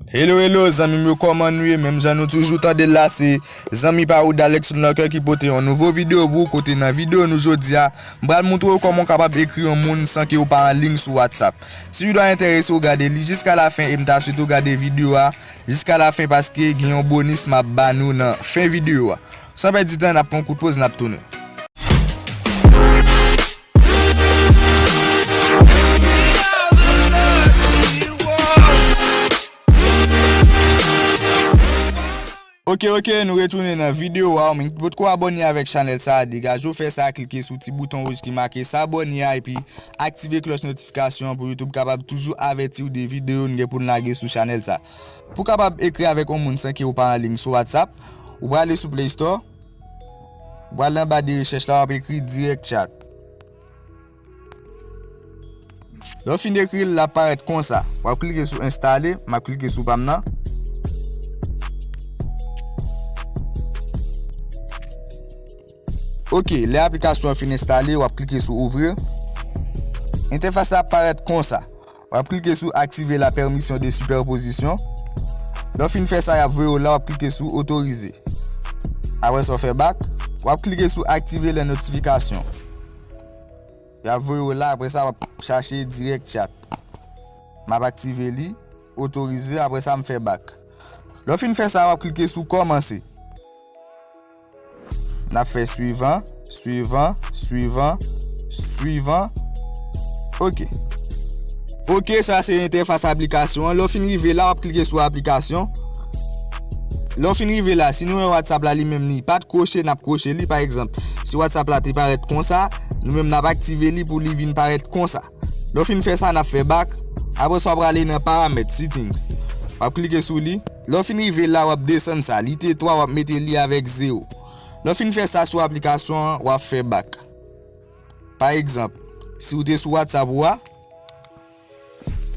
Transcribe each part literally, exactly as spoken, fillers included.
Hello, hello, zanmi m yo, kòman nou ye? Menm jan nou toujou tande l la, se zanmi pa ou Dalex Locker ki pote yon nouvo videyo pou ou. Kote nan videyo nou jodi a, m pral montre w kòman w kapab ekri yon moun san ke w pa an liy sou WhatsApp. Si videyo a enterese w, gade li jiska lafen e m ta swete w gade videyo a jiska lafen paske gen yon bonis m ap ba nou nan fen videyo a. San pèdi tan, n ap pran yon kout poz, n ap tounen. Ok, ok, nou retounen nan videyo a. Ou menm ki potko abòne avèk chanèl sa a, degaje w fè sa, klike sou ti bouton wouj ki make s'abonner a, epi aktive klòch notifikasyon an pou YouTube kapab toujou avèti w de videyo n gen pou n lage sou chanèl sa. Pou w kapab ekri avèk yon moun san ke w pa an liy sou WhatsApp, ou prale sou Play Store, ou prale anba de rechèch la, w ap ekri Direct Chat. Lè w fin ekri l, l ap parèt konsa. W ap klike sou enstale, m ap klike sou pa m nan. Ok, lè aplikasyon an fin enstale, w ap klike sou ouvrir. Entèfas la ap parèt konsa. W ap klike sou activer la permission de superposition. Lè w fin fè sa, y ap voye w la, w ap klike sou autoriser. Apre sa, w fè back. W ap klike sou activer les notifications. Y ap voye w la, apre sa, w ap chache Direct Chat. M ap aktive li, autoriser, apre sa, m fè back. Lè w fin fè sa, w ap klike sou kòmanse. N ap fè suivant, suivant, suivant, suivant. Ok. Ok, sa se entèfas aplikasyon an. Lè w fin rive la, w ap klike sou aplikasyon. Lè w fin rive la, si nou wè WhatsApp la li menm li pa t kwoche, n ap kwoche li, pa egzanp. Si WhatsApp la te parèt konsa, nou menm n ap aktive li pou li vin parèt konsa. Lè w fin fè sa, n ap fè back. Apre sa, w ap prale nan paramèt, settings. W ap klike sou li. Lè w fin rive la, w ap desann sa. Li te twa, w ap mete li avèk zewo. Lè w fin fè sa sou aplikasyon an, w ap fè back. Pa egzanp, si w te sou WhatsApp ou a,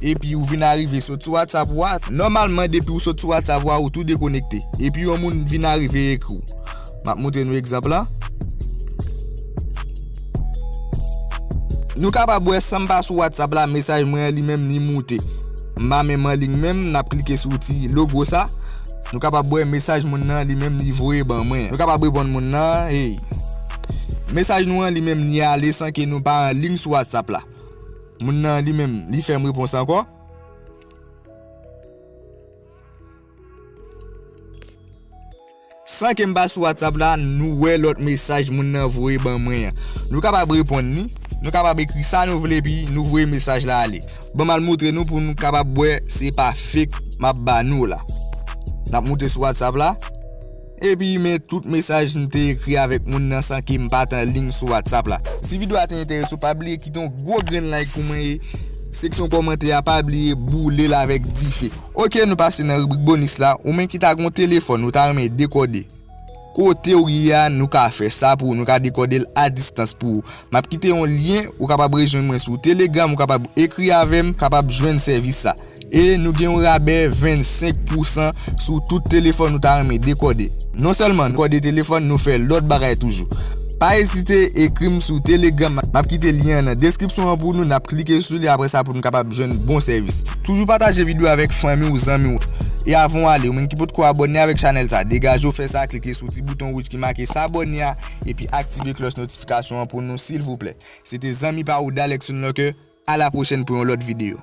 epi ou vin arive sot sou WhatsApp ou a, nòmalman, depi w sot sou WhatsApp ou a, ou tou dekonekte. Epi yon moun vin arive ekri w. M ap montre nou egzanp lan. Nou kapab wè, san m pa sou WhatsApp la, mesaj mwen an li menm li moute. M pa menm an liy menm, n ap klike sou ti logo sa. Nou kapab wè mesaj moun nan li menm li voye ban mwen. Nou kapab reponn moun nan, hey. Mesaj nou an li menm li ale san ke nou pa an liy sou WhatsApp la. Moun nan li menm, li fè m repons ankò. San ke m pa sou WhatsApp la, nou wè lòt mesaj moun nan voye ban mwen an. Nou kapab reponn li, nou kapab ekri sa nou vle, epi nou voye mesaj la ale. Ban m al montre nou pou nou kapab wè se pa fake m ap ba nou la. N ap monte sou WhatsApp la. Epi men tout mesaj m te ekri avèk moun nan san ke m pa t an liy sou WhatsApp la. Si videyo a te enterese w, pa bliye kite yon gwo grenn like pou mwen e seksyon kòmantè a, pa bliye boule l avèk dife. Ok, nou pase nan ribrik bonis la. Ou menm ki ta gen yon telefòn, ou ta renmen dekòde. Kote w ye a, nou ka fè sa pou ou, nou ka dekòde l a distans pou ou. M ap kite yon lyen, ou kapab rejwenn mwen sou Telegram, ou kapab ekri avè m, kapab jwenn sèvis sa. E nou gen yon rabè vennsenk pousan sou tout telefòn ou ta renmen dekòde. Non sèlman nou dekòde telefòn, nou fè lòt bagay toujou. Pa ezite ekri m sou Telegram, m ap kite lyen an nan deskripsyon an pou nou, n ap klike sou li apre sa pou nou kapab jwenn bon sèvis. Toujou pataje videyo avèk fanmi w, zanmi w. E avan w ale, ou menm ki potko abòne avèk chanèl sa, degaje w fè sa, klike sou ti bouton wouj ki make s'abonner a, epi aktive klòch notifikasyon an pou nou, silvouplè. Se te zanmi pa ou Dalex Locker. A la pwochèn pou yon lòt videyo.